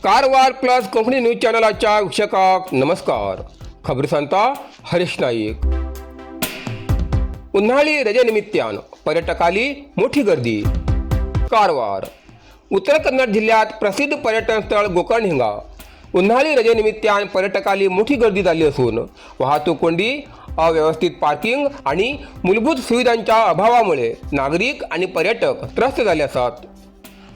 Karwar plus Konkani news चॅनलाच्या वीक्षकांक नमस्कार. खबरी सांगता हरीश नाईक. उन्हाळी रजेनिमित्तान पर्यटकाली मोठी गर्दी. कारवार उत्तर कन्नड जिल्ह्यात प्रसिद्ध पर्यटन स्थळ गोकर्ण हिंगा उन्हाळी रजेनिमित्तान पर्यटकाली मोठी गर्दी झाली असून वाहतूक कोंडी, अव्यवस्थित पार्किंग आणि मूलभूत सुविधांच्या अभावामुळे नागरिक आणि पर्यटक त्रस्त झाले आसात.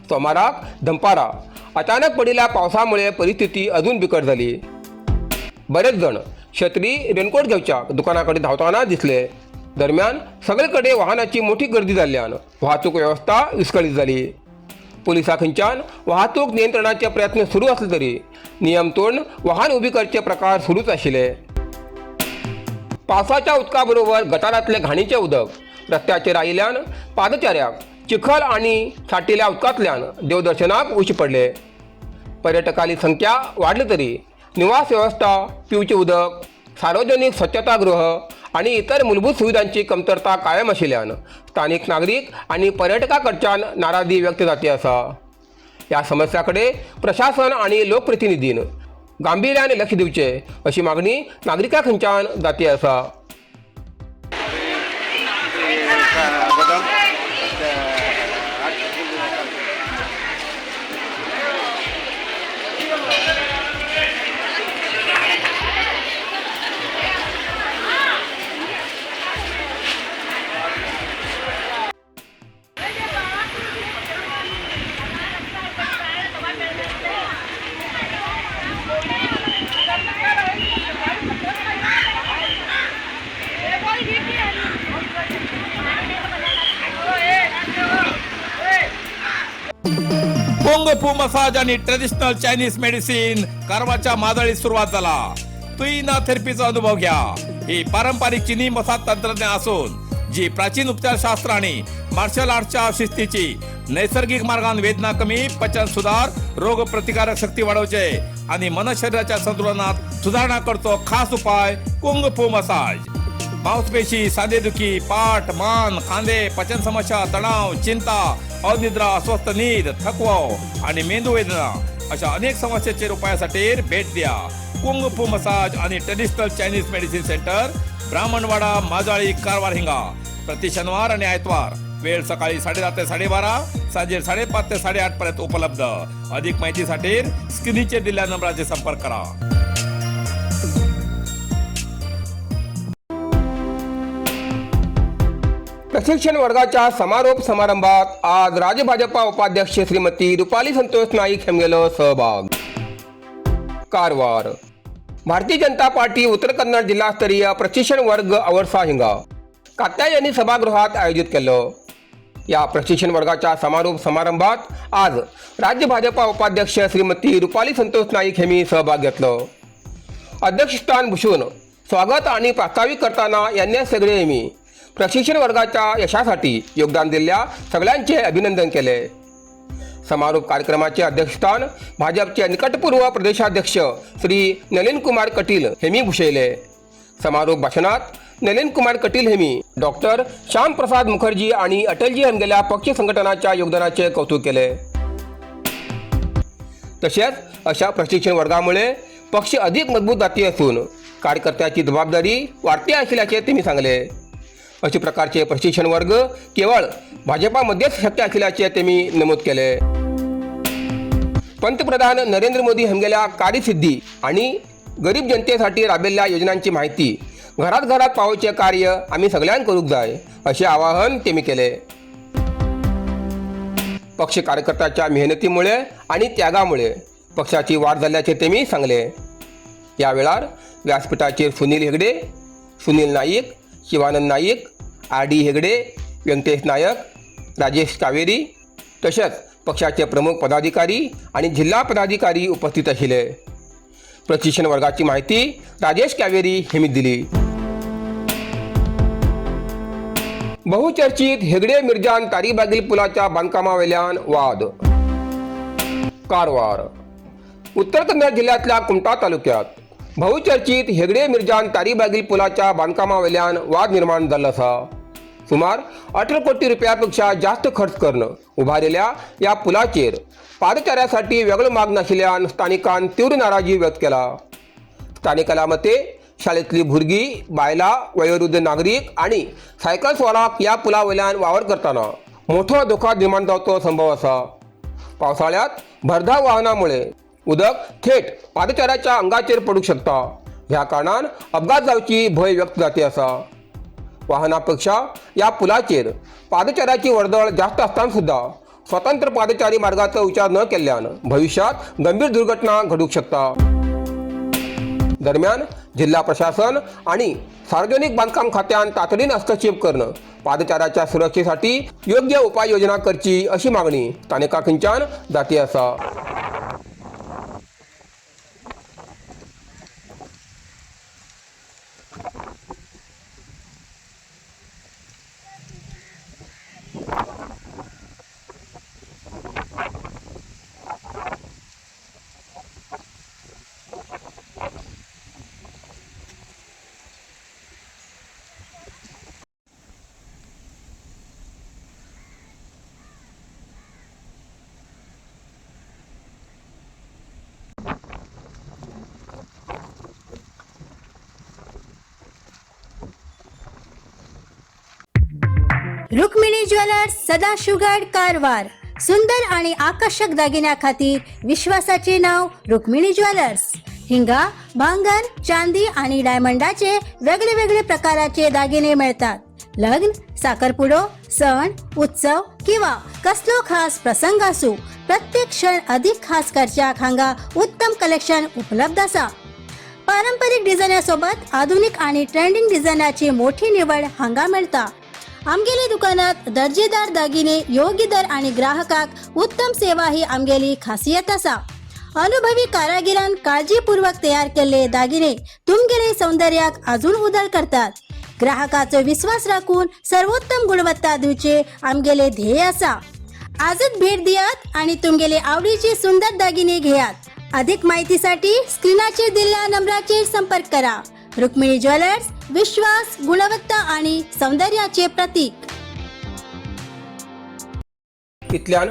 सोमाराक दनपारा अचानक पडिल्ल्या पावसामुळे परिस्थिती अजून बिकट झाली. बरेच जण छत्री, रेनकोट घेवच्या दुकानाकडे धावताना दिसले. दरम्यान सगळीकडे वाहनाची मोठी गर्दी जाल्ल्यान वाहतूक व्यवस्था विस्कळीत झाली. पोलिसां खंयच्यान वाहतूक नियंत्रणाचे प्रयत्न सुरू असले तरी नियम तोडून वाहन उबी करचे प्रकार सुरूच आशिल्ले. पावसाच्या उदकाबरोबर गटारातले घाणीचे उदक रस्त्याचेर आयिल्ल्यान पादचाऱ्याक चिखल आणि साठिल्ल्या उदकांतल्यान देवदर्शनाक वचचें पडले. पर्यटकाली संख्या वाडली तरी निवास व्यवस्था, पिवचे उदक, सार्वजनिक स्वच्छतागृह आणि इतर मूलभूत सुविधांची कमतरता कायम आशिल्ल्यान स्थानिक नागरीक आणि पर्यटकां कडच्यान नाराजी व्यक्त जाती आसा. ह्या समस्याकडे प्रशासन आणि लोकप्रतिनिधीन गांभीर्यान लक्ष दिवचे अशी मागणी नागरिकां खंयच्यान जाती आसा. बदाम. कुंग फू मसाज आणि ट्रेडिशनल चायनीज मेडिसिन कारवारच्या मादळीत सुरुवात झाला. तुईना थेरपीचा अनुभव घ्या. ही पारंपरिक चिनी मसाज तंत्रज्ञान असून जी प्राचीन उपचारशास्त्र आणि मार्शल आर्टच्या शिस्तीची नैसर्गिक मार्गान वेदना कमी, पचन सुधार, रोग प्रतिकारक शक्ती वाढवचे आणि मन शरीराच्या संतुलनात सुधारणा करतो खास उपाय कुंग फू मसाज. मांसपेशी, सांधेदुखी, पाठ, मान, खांदे, पचन समस्या, तणाव, चिंता, अनिद्रा, अस्वस्थ नीद, थकवा आणि मेंदू वेदना अशा अनेक समस्येचेर उपायासाठी भेट द्या कुंग फू मसाज आणि traditional Chinese medicine centre, Brahmanwada, Majali, Karwar हिंगा. प्रति शनिवार आणि आयतवार, वेळ सकाळी 10:30 ते 12:30, सांजे 5:30 ते 8:30 पर्यंत उपलब्ध. अधिक माहितीसाठी स्क्रीनचे दिलेल्या नंबराचे संपर्क करा. प्रशिक्षण वर्गाच्या समारोप समारंभात आज राज्य भाजपा उपाध्यक्ष श्रीमती रुपाली संतोष नाईक हेमगेलो सहभाग. कारवार भारतीय जनता पार्टी उत्तर कन्नड जिल्हास्तरीय प्रशिक्षण वर्ग अवर्सा हिंगा कात्यायनी सभागृहात आयोजित केलं. या प्रशिक्षण वर्गाच्या समारोप समारंभात आज राज्य भाजपा उपाध्यक्ष श्रीमती रुपाली संतोष नाईक यांनी सहभाग घेतलं. अध्यक्षस्थान भूषवून स्वागत आणि प्रास्ताविक करताना यांनी सगळे मी प्रशिक्षण वर्गाच्या यशासाठी योगदान दिलेल्या सगळ्यांचे अभिनंदन केले. समारोप कार्यक्रमाचे अध्यक्षस्थान भाजपचे निकटपूर्व प्रदेशाध्यक्ष श्री नलिन कुमार कटील हेमी भूषवले. समारोप भाषणात नलिन कुमार कटील हेमी डॉक्टर श्यामप्रसाद मुखर्जी आणि अटलजी हनगेल्या पक्ष संघटनाच्या योगदानाचे कौतुक केले. तसेच अशा प्रशिक्षण वर्गामुळे पक्ष अधिक मजबूत जाती असून कार्यकर्त्याची जबाबदारी वाढते असल्याचे त्यांनी सांगले. अशा प्रकारचे प्रशिक्षण वर्ग केवळ भाजपामध्येच शक्य असल्याचे त्यांनी नमूद केले. पंतप्रधान नरेंद्र मोदी हंगेल्या कार्यसिद्धी आणि गरीब जनतेसाठी राबयिल्ल्या योजनांची माहिती घरात घरात पावोवचे कार्य आम्ही सगळ्यांक करूंक जाय असे आवाहन त्यांनी केले. पक्ष कार्यकर्त्याच्या मेहनतीमुळे आणि त्यागामुळे पक्षाची वाढ झाल्याचे त्यांनी सांगले. या वेळार व्यासपीठाचेर सुनील हेगडे, सुनील नाईक, शिवानंद नाईक, आर डी हेगडे, व्यंकटेश नायक, राजेश कावेरी तसेच पक्षाचे प्रमुख पदाधिकारी आणि जिल्हा पदाधिकारी उपस्थित आशिल्ले. प्रशिक्षण वर्गाची माहिती राजेश कावेरी यांनी दिली. बहुचर्चित हेगडे मिरजान तारीबागील पुलाच्या बांधकामावेल्यान वाद. कारवार उत्तर कन्नड जिल्ह्यातल्या कुमठा तालुक्यात बहुचर्चित हेगडे मिरजान तारीबागील पुलाच्या बांधकामावेल्यान वाद निर्माण जाल्लो आसा. सुमार 18 कोटी रुपया पेक्षा जास्त खर्च करून उभारलेल्या या पुलाचेर पादचाऱ्यासाठी वेगळो मार्ग नाशिल्ल्यान स्थानिकान तीव्र नाराजी व्यक्त केला. स्थानिकां मते शाळेंतली भुरगीं, बायलां, वयोवृद्ध नागरीक आनी सायकल स्वाराक ह्या पुला वयल्यान वावर करतना मोठो धोका निर्माण जावचो संभव आसा. पावसाळ्यात भरधाव वाहनामुळे उदक थेट पादचाऱ्याच्या अंगाचेर पडूंक शकता. ह्या कारणान अपघात जावची भंय व्यक्त जाती आसा. वाहनापेक्षा या पुलाचेर पादचाऱ्याची वर्दळ जास्त आसतना सुद्धा स्वतंत्र पादचारी मार्गाचो विचार न केल्ल्यान भविष्यात गंभीर दुर्घटना घडूंक शकता. दरम्यान जिल्हा प्रशासन आणि सार्वजनिक बांधकाम खात्यान तातडीन हस्तक्षेप करणं पादचाऱ्याच्या सुरक्षेसाठी योग्य उपाययोजना करची अशी मागणी स्थानिकां कडच्यान जाती आसा. रुक्मिणी ज्वेलर्स, सदाशिवगड, कारवार. सुंदर आणि आकर्षक दागिन्या खातीर विश्वासाचे नाव रुक्मिणी ज्वेलर्स. हिंगा भांगर, चांदी आणि डायमंडाचे वेगळे वेगळे प्रकाराचे दागिने मिळतात. लग्न, साखरपुडो, सण उत्सव किंवा कसलो खास प्रसंग असू, प्रत्येक क्षण अधिक खास करच्याक हांगा उत्तम कलेक्शन उपलब्ध आसा. पारंपरिक डिझायनासोबत आधुनिक आणि ट्रेंडिंग डिझायनाची मोठी निवड हांगा मेळटा. आमगेले दुकानात दर्जेदार दागिने योग्य दर आणि ग्राहकाक उत्तम सेवा ही आमगेली खासियत आसा. अनुभवी कारागिरान काळजीपूर्वक तयार केल्ले दागिने तुमगेले सौंदर्याक अजून उदळ करतात. ग्राहकाचो विश्वास राखून सर्वोत्तम गुणवत्ता दिवचे आमगेले ध्येय आसा. आजच भेट दियात आणि तुमगेले आवडीचे सुंदर दागिने घेयात. अधिक माहितीसाठी स्क्रीनाचेर दिल्ल्या नंबराचेर संपर्क करा. रुक्मिणी ज्वेलर्स, विश्वास, गुणवत्ता आणि सौंदर्याचे प्रतीक. इतल्यान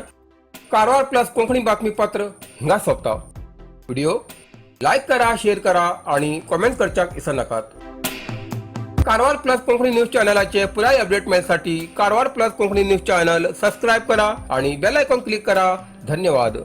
कारवार प्लस कोंकणी बातमीपत्र हिंगा सोंपता. व्हिडिओ लायक करा, शेअर करा आणि कॉमेंट करच्याक विसरनाकात. कारवार प्लस कोंकणी न्यूज चॅनलाचे पुराय अपडेट मेळसाठी Karwar plus Konkani news channel subscribe करा आणि बेल आयकॉन क्लिक करा. धन्यवाद.